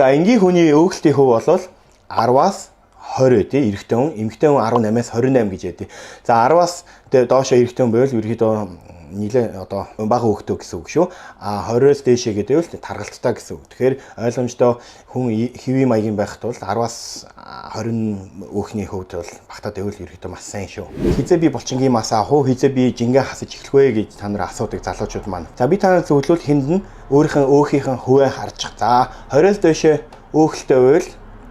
За, энгийн хүний өөхөлтийн хөв бол 10-аас 20 тий, эрэгтэй хүн, эмэгтэй хүн 18-аас 28 гэж ядъя. За, 10-аас доошо эрэгтэй хүн байвал ерөөхдөө нилээ одоо бага өөхтэй гэсэн үг шүү. А 20-оос дээшээ гэдэг бол таргалттай гэсэн үг. Тэгэхээр ойлгомжтой, хүн хэвийн маягийн байх тул 10-аас 20 өөхний хувьд бол багтаад байвал ерөөхдөө маш сайн шүү. Хэзээ би булчингийн масс авах уу? Хэзээ би жингээ хасаж эхлэх вэ гэж та нар асуудаг залуучууд маань. За, би та нарт зөвлөвөл эхэнд нь өөрийнхөө өөхийнхэн хувиа харчих. За, 20-оос дээшээ өөхөлтэй байвал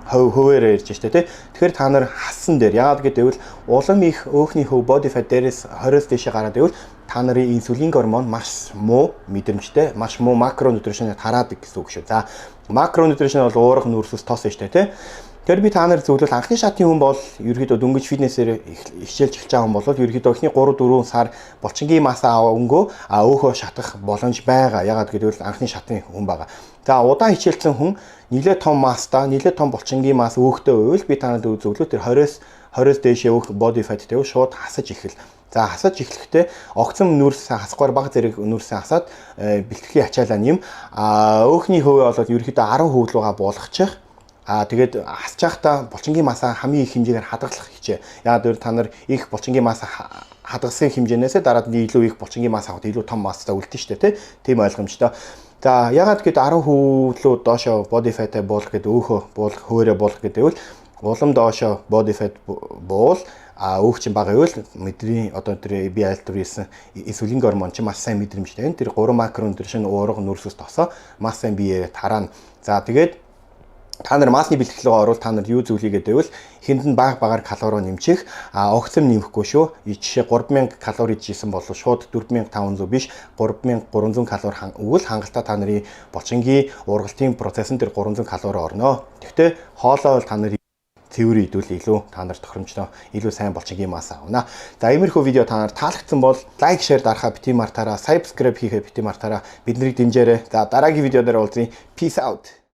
хувиараа ярьж штэ тий. Тэгэхээр та нар хассан дээр, яагаад гэвэл улам их өөхний хөв, body fat дээрээс 20-оос дээшээ гараад ивэл та нарын инсулин гормон маш муу мэдрэмжтэй, маш муу macronutrition тараадаг гэсэн үг шүү. За, macronutrition бол уурга, нүүрс, тос штэ тий. Тэгэхээр би та нар зөвлөл, анхны шатны хүн бол, ерөөхдөө дөнгөж фитнесээр хичээлж эхэлж байгаа хүн бол ерөөхдөө эхний 3 4 сар булчингийн масса өнгөө а өөхөө шатах боломж байгаа. Яагаад гэвэл анхны шатны хүн байгаа. За, удаан хичээлсэн хүн, нэлээд том масстай, нэлээд том булчингийн масс өөхтэй байвал би та нарт зөвлөө, тэр 20-оос дээшээ өөх body fat тавь шууд хасаж эхэл. За, хасаж эхлэхдээ огцом нүрс хасахгүйгээр бага зэрэг нүрсээ хасаад бэлтгэлийн ачаалаа нэм. А өөхний хувиа бол ерөөхдөө 10% руугаа буулгачих. Аа, тэгээд хасж байхдаа булчингийн масаа хамгийн их хэмжээгээр хадгалах хичээ. Яагаад гэвэл та нар их булчингийн масса хадгалсан хэмжээнээсээ дараад нь илүү их булчингийн масс авахад илүү том масстай үлдэн штэ тий. Тийм ойлгомжтой. За, яагаад гэхэд 10% рүү доошо body fat-а буулгах гэдэг, өөхөө буулгах, хөөрөө буулгах гэдэг бол улам доошо body fat буул, а өөх чинь бага байвал мэдрийн одоо тэр би айлтвар хийсэн инсулин гормон чинь маш сайн мэдрэмжтэй. Тэр 3 macronutrition, уурга, нүрс, тосоо маш сайн биеэ тараана. За, тэгээд та нар массны бэлтгэл рүү орвол та нар юу зөвлөе гэдэг байвал эхэнд нь баг багаар калори нэмчих, а огцом нэмэхгүй шүү. Жишээ, 3000 калори хийсэн бол шууд 4500 биш, 3300 калори өгвөл хангалттай та нарын булчингийн ургалтын процессын дээр 300 калори орно. Гэхдээ хоолоо бол та нар цэвэр идвэл илүү та нар тохиромжтой, илүү сайн булчингийн масс авна. За, иймэрхүү видео та нар таалагдсан бол like, share дарахаа битгий мартаараа, subscribe хийхээ битгий мартаараа, биднийг дэмжээрэй. За, дараагийн видео дээр уулзъя. Peace out.